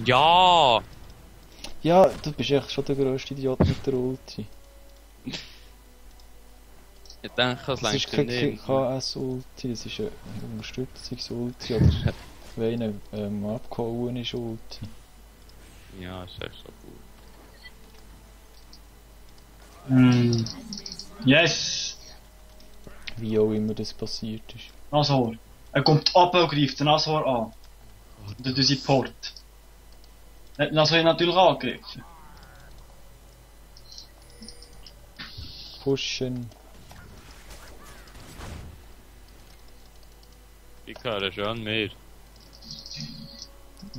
Ja! Ja, du bist echt schon der grösste Idiot mit der Ulti. Ich denke, das Das ist längst keine nicht. KS-Ulti, das ist eine Unterstützungs-Ulti oder wenn einer abgehauen ist Ulti. Ja, ist echt so gut. Yes! Wie auch immer das passiert ist. Nashor. Er kommt ab und greift den Nashor an. Und dann unsere Port. Er hat Nashor natürlich angegriffen. Pushen. Ich höre schon mehr.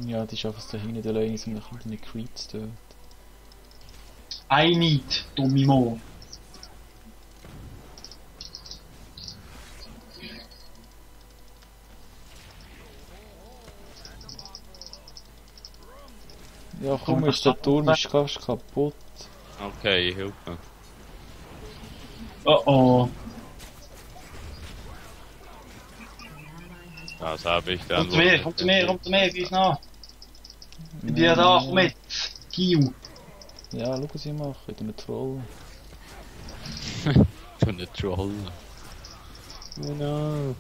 Ja, die ist einfach da hinten alleine so eine kleine Creeps dort. I need, dumme Mo. Ja komm, jetzt der Turm ist fast kaputt. Okay, ich helfe. Oh oh. Das habe ich dann. Kommt zu mir, gleich nach. Ich bin ja da, komm mit. Kiu. Ja, schau was ich mache, ich tu einen Troll. Du eine Troll. Oh no.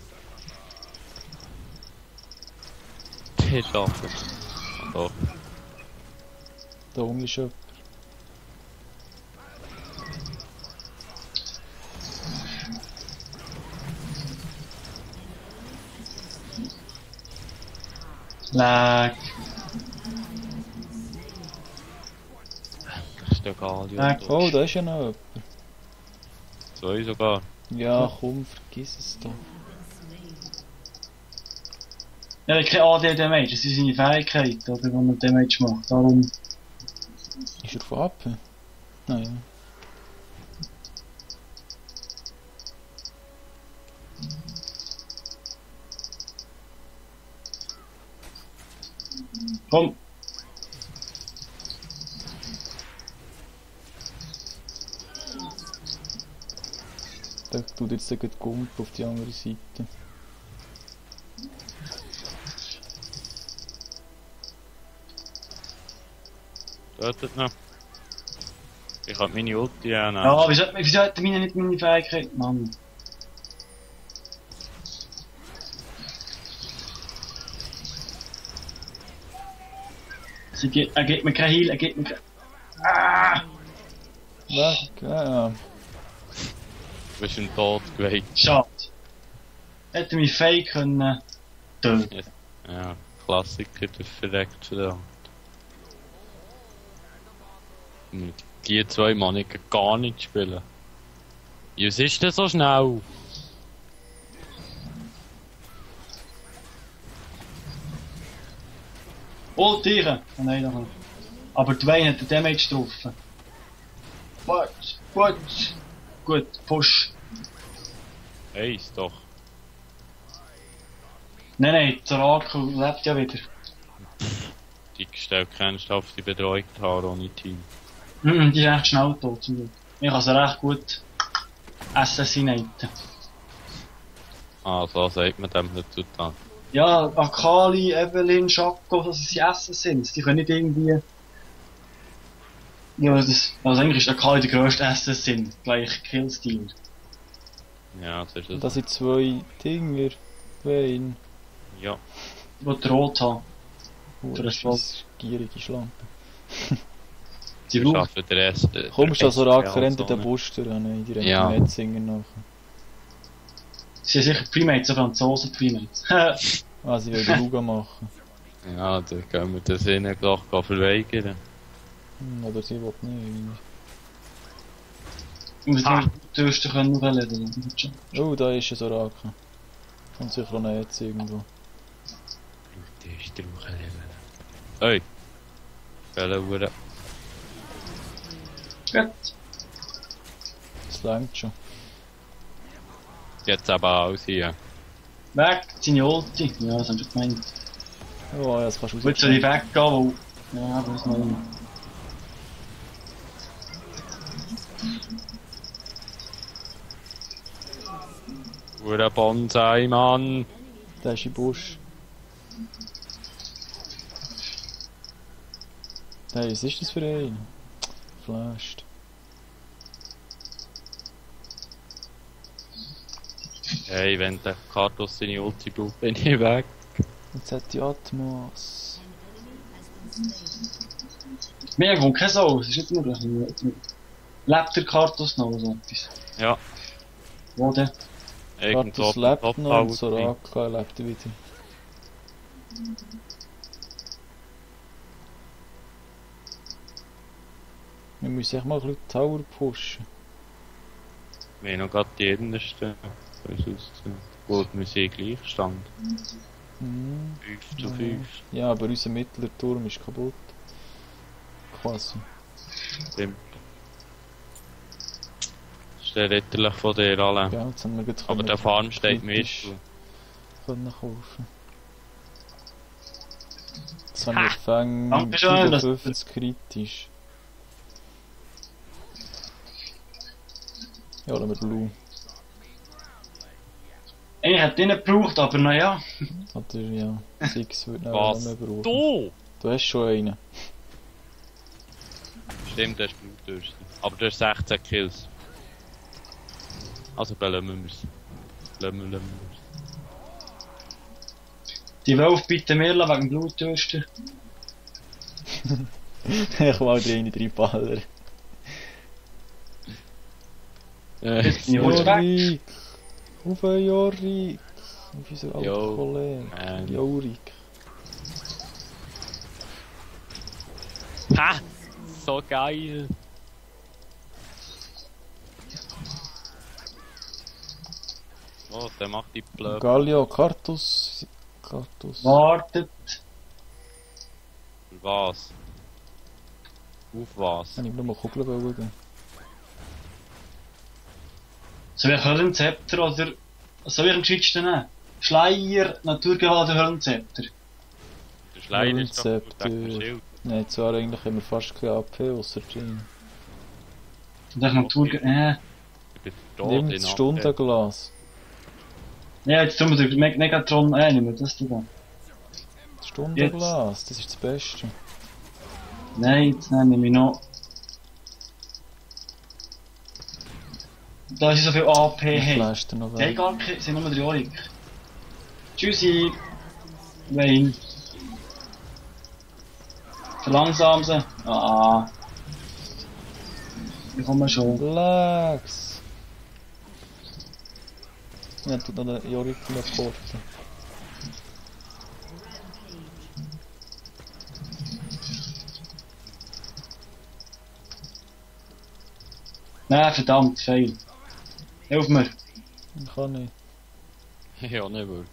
Der schafft es. Doch. Da oben ist jemand. Lag. Das ist der Galio. Oh, da ist ja noch jemand. Zwei sogar. Ja, komm, vergiss es doch. Ja, ich keine AD-Damage, das ist seine Fähigkeit, oder, wenn man Damage macht, darum... Ist er von ab? Nein. Komm! Der tut jetzt den Gump auf die andere Seite. Dort noch. Ich hab meine Ulti annehmen. Ja, wieso hat er meine nicht meine Fähigkeit, Mann? Er gibt mir kein Heal, er gibt mir kein... Ah! Weg, ja. Du bist ein Tod gewesen. Schade. Hätte mich Fake können... töten. Ja, Klassiker, der verreckt verdammt. Die zwei Mann ich kann gar nicht spielen. Was ist denn so schnell? Oh, Tiere! Oh nein, noch nicht. Aber Dwayne hat den Damage getroffen. Gut, push. Hey, ist doch. Nein, Zoraku lebt ja wieder. Die gestellt kennst auf die Betreuung haben ohne Team. Die ist echt schnell tot zum Glück. Ich kann sie recht gut assassinaten. Ah, so sagt man dem heutzutage. Ja, Akali, Evelyn, Schako, das sind Assassins. Die können nicht irgendwie... Ja, also eigentlich ist Akali der grösste Assassin, gleich Killstil. Ja, das ist es. Das sind zwei Dinger. Wayne. Ja. Die rot haben. Für eine gierige Schlampe. Die Ich braucht... schaffe der erste. Kommst du so rak rennt in der den Buster an, die rennen Ja. nicht singen nachher. Sie sind sicher Primates, so Franzosen Primates. Ah, sie wollen Luga machen. Ja, da können wir den Sinn gleich verweigern. Oder sie will nicht. Und du wirst dich noch erledigen. Oh, da ist ein Soraka. Kommt sicher auch noch jetzt irgendwo. Die ist der Leben. Hey! Fälle Uhr. Gut. Das langt schon. Jetzt aber alles hier. Weg, seine Ulti. Ja, das hab ich gemeint. Oh ja, das kannst du Gut, soll ich weggehen, weil... Ja, das ist noch immer. Ure Bonsai, Mann! Der ist im Busch. Hey, was ist das für ein? Flasht. Hey, wenn der Kartos seine Ulti braucht, bin ich weg. Jetzt hat die Atmos. Mir kommt kein so, es ist nicht nur das. Lebt der Kartos noch oder so etwas? Ja, Wo denn? irgendwo Kartos lebt Top noch und Ulti. Soraka lebt wieder. Wir müssen echt mal ein bisschen Tower pushen. Wir haben noch gerade die Innersten. Gut, wir sind Gleichstand. Mhm. 5:5. Ja, aber unser mittlerer Turm ist kaputt. Quasi. Stimmt. Das ist der ritterlich von dir alle. Ja, jetzt haben wir gerade Aber der Farm steht kritisch mit. können kaufen. Jetzt haben wir Fang Dankeschön, dass- 50 kritisch. Ja, lassen wir Blue. Ich hätte ihn nicht gebraucht, aber naja. Oder ja, Six würde noch Was? mehr brauchen. Du! Du hast schon einen. Stimmt, der ist blutdürstig. Aber du hast 16 Kills. Also belassen wir es. Lassen wir es. Die Wölfe bieten mir wegen Blutdürsten. Ich war drin, 3 Baller. Ich hol's weg. Jorik! Auf Jorik! Auf unseren alten Jo, Kollegen. man. Jorik. Ha! So geil! Oh, der macht die Blöcke. Galio, Kartus. Kartus. Wartet. Was? Auf was? Kann ich nur mal Kugeln schauen? Soll ich Höllenzepter oder... Soll ich am geschicktesten nehmen? Schleier, Naturgewalt oder Höllenzepter? Der Schleier ist doch gut Höllenzepter. wegen dem Schild. Nein, zwar eigentlich haben wir fast kein AP außer drin. Und dann Naturgewalt... Ich bin tot Nimm in das Abwehr. Stundenglas. Ja, jetzt tun wir den Megatron... nicht mehr, das da. Das Stundenglas, das ist das Beste. Nein, jetzt nehme ich noch... Da ist so viel AP, Dann hey. flasht er noch Hey, weg. gar keine, sind nur 3 Jorik. Tschüssi. Wayne. Verlangsam sie. Ah. Ich komme schon. Relax! Ja, tut noch den Jorik teleporten. Nein, verdammt, fail. Hilf mir. Ich kann nicht. Ja, nicht wirklich.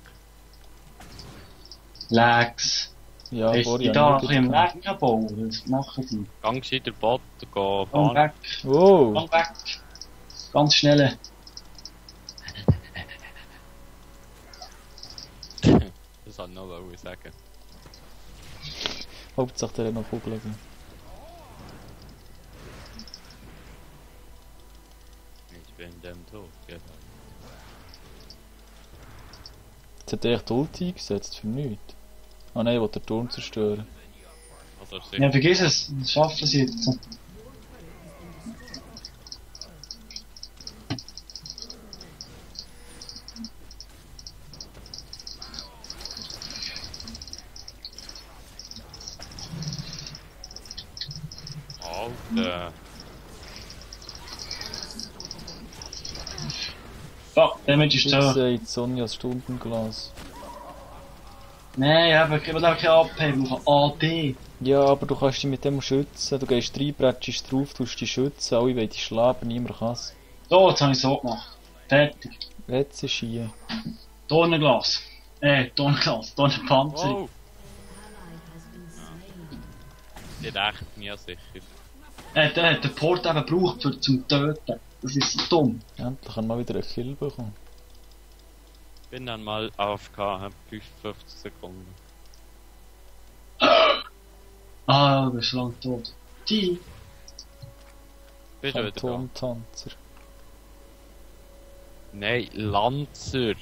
Lags. Ja, Ist vorher die da ein habe ich bisschen im nicht gekannt. Regen bauen? Was machen die? Gang gescheiter Bot, geh Gang fahren. weg. Wow! Gang weg. Ganz schnell. Das wollte ich noch sagen. Hauptsache der hat noch Kugeln. Ich bin dem tot, genau. Jetzt hat er echt die Ulti eingesetzt, für nichts. Ah nein, ich will den Turm zerstören. Also, Ja, vergiss es. Das schaffen sie jetzt. Alter. Fuck, Damage ist Jetzt da. sagt Sonja das Stundenglas. Nein, ich will auch keine AP, ich brauche AD. Ja, aber du kannst dich mit dem schützen. Du gehst rein, bretschst drauf, tust dich schützen, alle wollen dich schlagen, niemand kann's. So, jetzt habe ich so gemacht. Fertig. Jetzt ist hier. Tonnenglas. Tonnenpanzer. Wow! Die rächt mir sicher. Der hat den Port eben gebraucht zum Töten. Das ist so dumm. Endlich kann man wieder einen Kill bekommen. Bin dann mal AFK, hab 55 Sekunden. Ah, du bist lang tot. Die. Bist du wieder da? Phantomtanzer. Nein, Lanzer!